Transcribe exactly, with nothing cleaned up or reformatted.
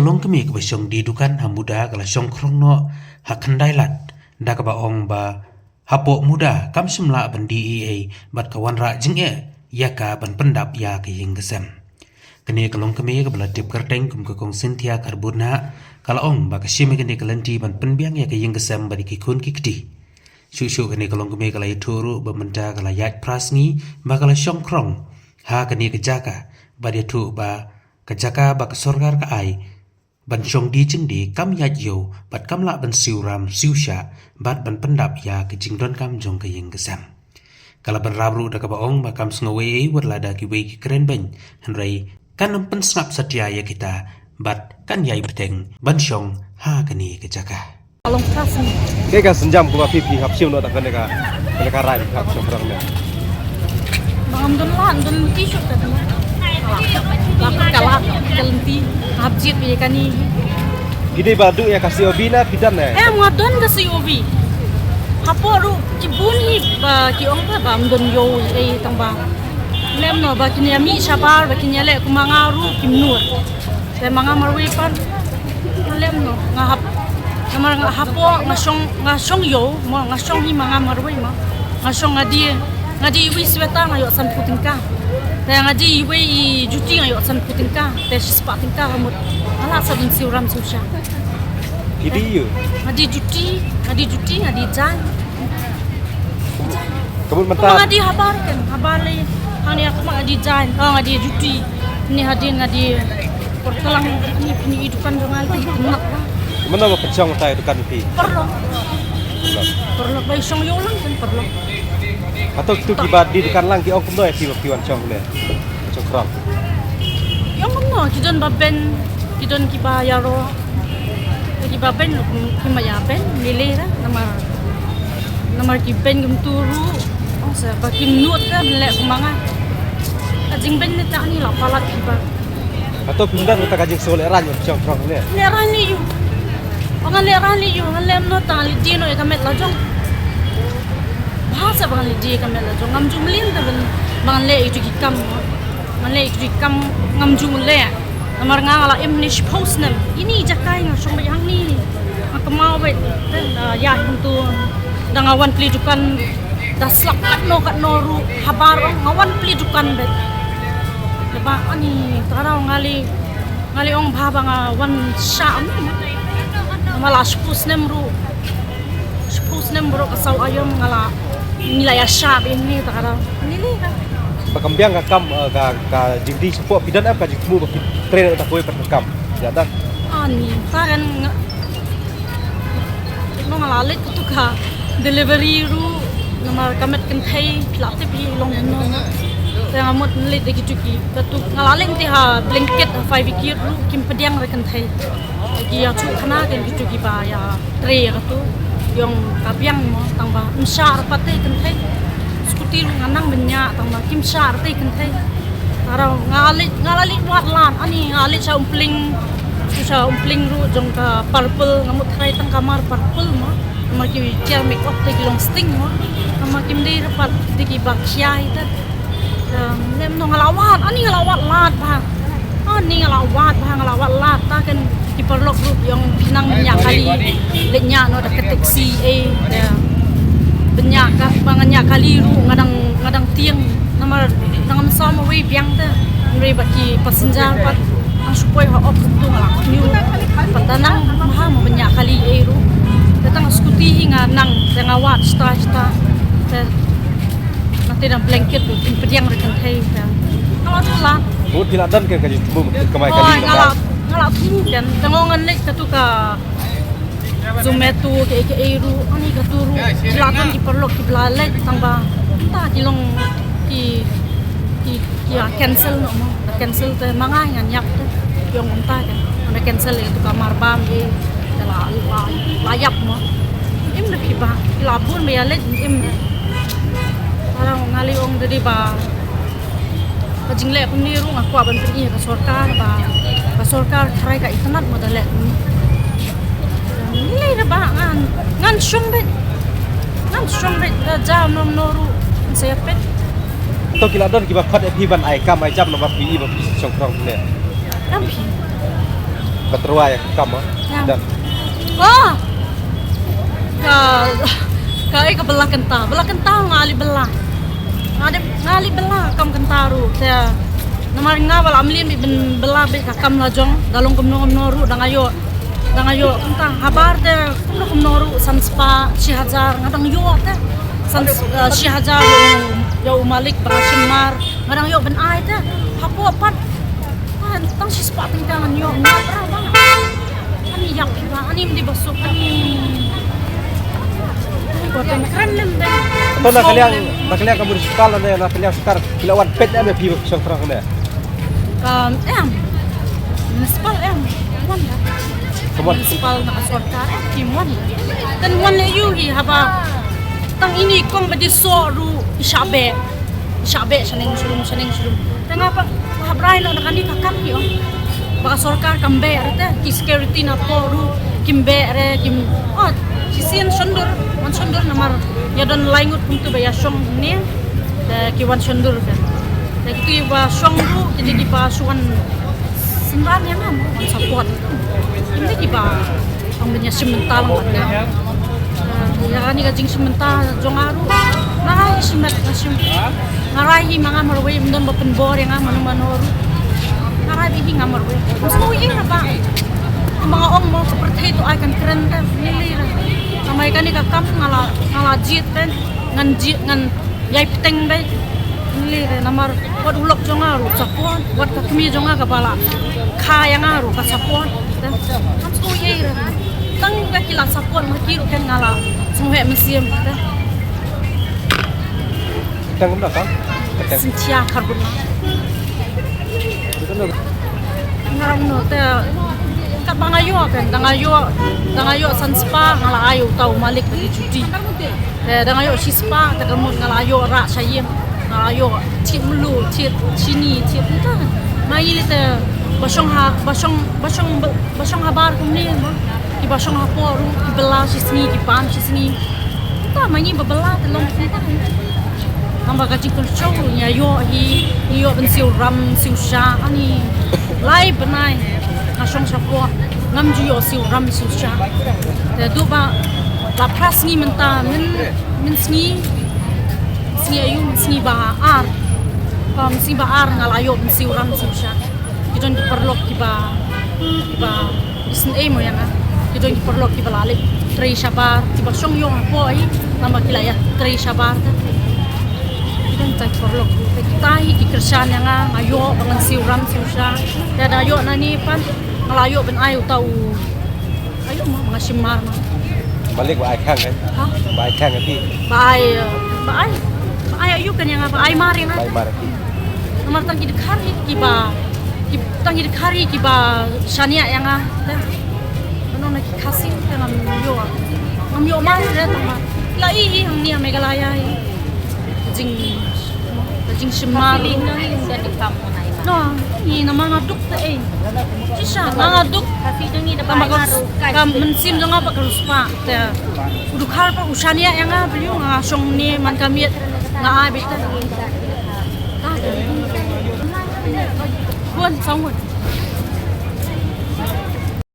Longkmie kaba shong die dukan ha Muda ka la shong khrong noh ha Khyndailad da kaba ong ba hapoh Muda kam shym lah ban die ei ei bad ka wanrah jingeh ïa ka ban pyndap ïa ka ïing ka sem. Kane ka longkmie kaba la tip kyrteng kum ka Kong Cynthia Kharbud Nah ka la ong ba ka shim ïa kane ka lynti ban pynbiang ïa ka ïing ka sem bad ïa ki khun ki kti. Shuh shuh kane ka longkmie ka la ïathuh ruh ba mynta ka la ïaid phra sngi ba ka la shong khrong ha kane ka jaka bad ïathuh ba ka jaka ba ka sorkar ka ai ban shong die jingdie kam ïaid ïew bad kam lah ban siew ram siew shah bad ban pyndap ïa ka jingdonkam jong ka ïing ka sem. Ka la bynrap ruh da kaba ong ba kam sngewei ei wat la da kiwei ki kren beiñ, hynrei kan ym pynsngap satia ïa kita bad kan ïai bteng ban shong ha kane ka jaka. Ka long ka sngi. Kaei ka sienjam kaba phi phi hap shim noh tang kane ka, kane ka rai phi hap shong khrong ne? Ba ngam don lad, don lynti shuh ka. Ba ka la ka lynti hap jied ïa kane. Ki dei ba duh ïa ka C O V ne phi don ne? Em, nga don ka C O V. Hapoh ruh ki bun hi ba ki ong ba ngam don ïew ei tang ba. Lem noh ba kin ïa mih shabar ba kin ïa leh kum ma nga ruh kim nud. Te ma nga marwei pat nga lem noh, nga hap, namar nga hapoh nga shong, nga shong ïew mo, nga shong hi ma nga marwei mo. Nga shong nga die, nga die iwei i sweater nga ïoh sanphew tyngka. Te nga die iwei i juti nga ïoh sanphew tyngka. Te shispah tyngka ka mut. Nga lah sa ban siew ram siew shah. Ki die ïew? Nga die juti, nga die juti, nga die jaiñ. Ka mut mynta. Nga die habar kan, habar lei. Hangne ha khmat nga die jaiñ, oh, nga die juti. Hangne hadien nga die por tlang, hangne pynïoh i dukan jong nga lei, pynlak ba. Mano ba pynshong mynta ïa dukan phi? Paralok. Paralok ba i shong ïew lang kan paralok. Hato kitu kiba die dukan lang ki ong kumno ïa phi ba phi wan shong ne? Shong khrong. Ki ong kumno, ki don ba beiñ, ki don kiba ïaroh. Kiba beiñ ruh kim ïa beiñ, lei lei ra, namar, namar ki beiñ kumtu ruh, ong sa, ba kim nud ka, ban leh kum ma nga. Ka jingbeiñ ne ta ni la palat kiba. Hato phim don kata ka jingsngew lehraiñ ba phi shong khrong ne? Lehraiñ lei ïew. Ba ngan lehraiñ lei ïew, ngan lem noh tang leit die noh ïa ka met la jong. Bha sa ba ngan leit die ïa ka met la jong. Ngam ju mlien te ban, ba ngan leh ïa kitu ki kam. Ngan leh ïa kitu ki kam ngam ju leh. Namar nga nga la im ne shiphew snem. Ine i jaka nga shong beit hangne. Nga kynmaw beit. Te da ïa hangtu. Da nga wan plie dukan. Da slap katno katno ruh habar ong nga wan plie dukan beit. Te ba ani tara nga lei, nga lei ong bha ba nga wan shah mo. Namar la shiphew snem ruh. Shiphew snem baroh ka saw aïom nga la, ngi la ïa shah beit ne ta ka daw. Ni ni ka. Ba kam biang ka kam, eh, ka, ka jingdie shapoh phi don ap ka jingthmu ba phi trei da kawei pat ka kam. Ïa don. Ah, ni ta kan nga. No nga la leit katu ka delivery ruh namar ka met kynthei la tip hi long no. Te nga mut leit da kitu ki katu nga la leit te ha blanket ha five wicket ruh kim pdiang re kynthei. Ki ïa chu khana kan kitu kiba ïa trei ïa katu. Ïong ka biang mo tang ba ym shah re pat te kynthei. Scooty ruh nga nang bniah tang ba kim shah re te kynthei. Tara nga leit, nga la leit wad lad ani nga leit sha Umpling. Sha Umpling ruh jong ka Purple nga mut tharai tang ka mar Purple mo. Namar ki chair make up te ki long sting mo. Namar kim dei re pat te kiba khia hi te. Em, lem no nga la wad, ani nga la wad lad bha. Ani nga la wad bha, nga la wad lad ta kan ki paralok ruh ïong phi nang bniah kali. Leit ñiah noh da ka taxi ei da bniah ka ba nga ñiah kali ruh nga dang, nga dang tieng. Namar dang ngam saw ma wei biang te. Hynrei ba ki passenger pat nang shu poi ha op tu nga la kñiuh. Pat da nang bha ma bniah kali ei ruh. Te tang scooty hi nga nang te nga wad shata shata. Te Nangta dang blanket ruh, pdiang ruh kan thei kan. Nga la tu la. Bun phi la don kan ka jingthmu ka mai kali. Nga la, nga la thmu kan. Tang ngan leit katu ka Zomato ka ei ka ei ruh, ani katu ruh. Ki la don ki paralok ki la leit tang ba. Ta ki long ki, ki, ki, ah, cancel noh mo. Cancel te ma nga ngan ïap te. Ïong kumta kan. Ngan cancel ïa tu ka mar bam ïa. Te la, la, la ïap mo. Im da phi ba. Phi la bun ba ïa leit im. Parang nga la ong da dei ba. Ka jingleh kumne ruh nga kwah ban pyni ïa ka sorkar ba. Ka sorkar tharai ka itynnad mo da leh kumne. Ngi lei da ba ngan, ngan shong beit. Ngan shong beit da jam nom no ruh. Ngan sa ïa peit. To ki la don kiba khot ïa phi ban ai kam ai jam namar phi i ba phi shong khrong ne. Kam phi. Ka tyrwa ïa ka kam, ah. Ïa. Dan. Oh! Ka, ka, eh, ka bylla kynta. Bylla kynta nga leit bylla. Nga leit, nga leit bylla kam kynta ruh. Te namar nga ba la mlien beit ban bylla beit ka kam la jong. Da long kumno kumno ruh da nga ïoh. Da nga ïoh kynta. Habar te kumno kumno ruh san spah, shi hajar. Nga dang ïoh te. San, eh, shi hajar ïa u, ïa u malik ba nga shim mar. Nga dang ïoh ban ai te. Hapoh pat. Ah, tang shi spah tyngka ngan ïoh, nga pra ba. Ani ïap hi ba, ani mdih ba suk, ani. Ani ko tang kren lem dei. To na ka liang, na ka liang ka municipal ne, na ka liang sorkar, ki la wan peit ne phi ba shong thrang ne? Ka, em. Municipal em. Wan ya. Ka wan. Municipal na ka sorkar em, ki wan. Kan wan leh ïa u hi haba. Tang ine i kong ba dei soh ruh i shah beh. Shah beh shaneng shurum, shaneng shurum. Te nga pat hap rai noh da kane ka kam hi ong. Ba ka sorkar kam beh re te, ki security napoh ruh kim beh re, kim, oh, shisien shondur, wan shondur namar ïa don lai ngut kumtu ba ïa shong ne. Te ki wan shondur te. Te kitu ba shong ruh, kine kiba shu wan synran ïa nga mo, wan support. Kine kiba Ong ban ïa shim bynta lang pat nga. Ïa kane ka jingshim bynta jong nga ruh. Nga rai hi shimet nga shim. Nga rai hi ma nga marwei, ym don ba pynbor ïa nga mano mano ruh. Nga rai beit hi nga marwei. Ym sngew ei ei ba. Kumba nga ong mo, ka pyrthei to ai kan kren te. Lei lei re. Namar ïa kane ka kam nga la, nga la jied te. Ngan jied, ngan Ïai bteng beit. Ngi lei re namar wat u lok jong nga ruh support, wat ka kmie jong nga kaba la kha ïa nga ruh ka support. Te kam sngewthuh ei re. Tang ba ki la support ma ki ruh ken nga la sngewheh mynsiem te. Tang kumno tang? Tang. Syntia Kharbunlang. Nga ong no te katba nga ïoh kan, da nga ïoh, da nga ïoh san spah nga la ai uta u malik ba ki juti. Te da nga ïoh shispah te ka mut nga la ïoh rah sha ïing, nga la ïoh thied mluh, thied shini, thied nta. Ma ngi lei te ba shong ha, ba shong, ba shong, ba shong habar kumne mo. Kiba shong hapoh ruh ki bylla shisngi, ki bam shisngi. Nta ma ngi ba bylla te long kumta. Tang ba ka jingkyrshan ruh ngi ïoh hi, ngi ïoh ban siew ram siew shah, ani lai bnai nga shong shapoh ngam ju ïoh siew ram siew shah. Te duh ba la phra sngi mynta, myn, mynsngi, sngi aïu, mynsngi ba ar. Ba mynsngi ba ar nga la ïoh ban siew ram siew shah. Ki don ki paralok kiba, kiba isynei mo ïa nga. Ki don ki paralok kiba la leit trei shabar, kiba shong ïong hapoh hi, tang ba ki la ïa trei shabar te. Ki don kita ki paralok. Te kita hi ki kyrshan ïa nga, nga ïoh ba ngan siew ram siew shah. Te da ïoh nane pat nga la ïoh ban ai uta u Aïu ma, ma nga shim mar ma. Malik ba ai khang kan? Ha? Ba ai khang kan phi? Ba ai, ba ai. Ba ai aïu kan ïa nga, ba ai mar ïa nga. Ba ai mar phi. Namar tang ki dkhar hi kiba, ki, tang ki dkhar hi kiba shaniah ïa nga. Te. Mano na ki Khasi te ngam ïoh. Ngam ïoh mar te tang ba. La i hi hangne ha Meghalaya hi. Jing, jingshim mar. No, ni namar nga duk te ei. Shisha, nga nga duk. Namar ka, ka mynsiem jong nga pat ka riewspah te. U dkhar pat u shaniah ïa nga, briew nga shong ne man ka miet nga ai beit te. Bun, sawng bun.